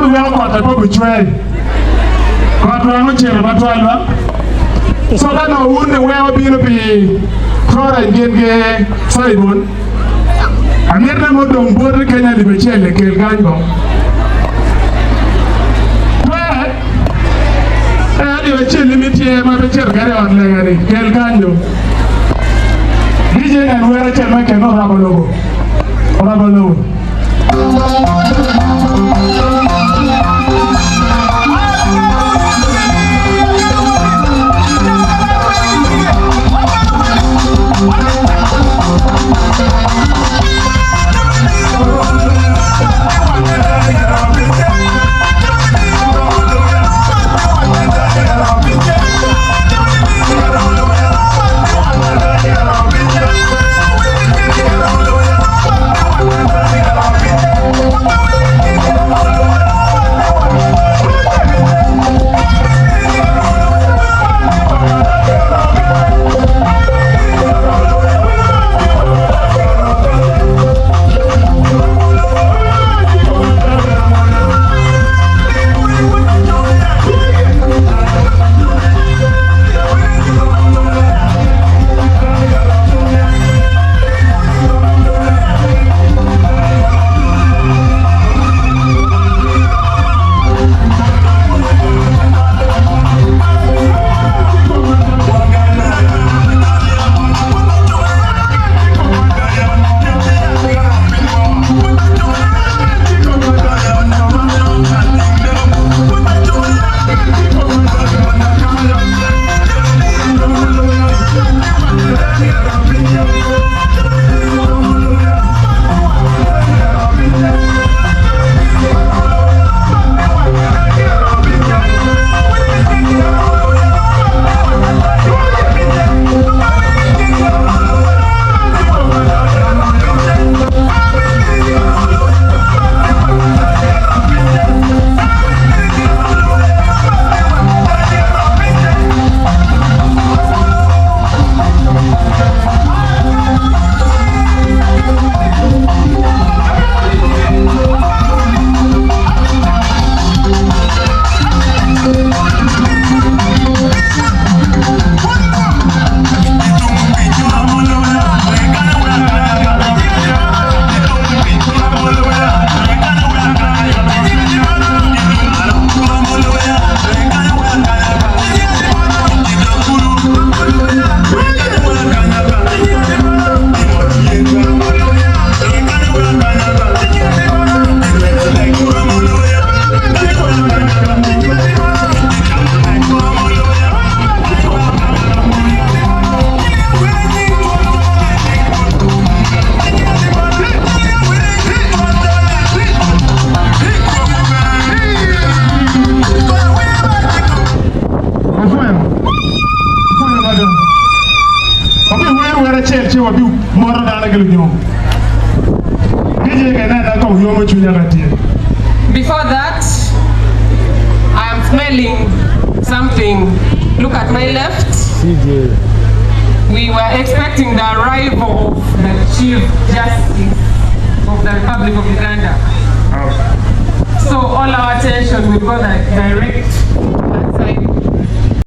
Wabiweko kotte pe obicwer. Kot weng ocito matwal ba. So ka nongo wun ni weng obino pi Florence gin ki Simon, amito ni mudong boti keny alip acel-li kel kany kong. Twere? Ee, alip acel-li me tyer ma pe cito kede i ot lega-ni, kel kany do. DJ nen wer acel ma keken orabo lobo. Orabo lobo. Opwoyo. Opwoyo mada. Wabiwero wer acel ci wabimoto dano ki lunyom. DJ ka inena ka oyomo cwinya ka tye. Before that, I am smelling something. Look at my left. We were expecting the arrival of the Chief Justice of the Republic of Uganda. So all our attention will go direct.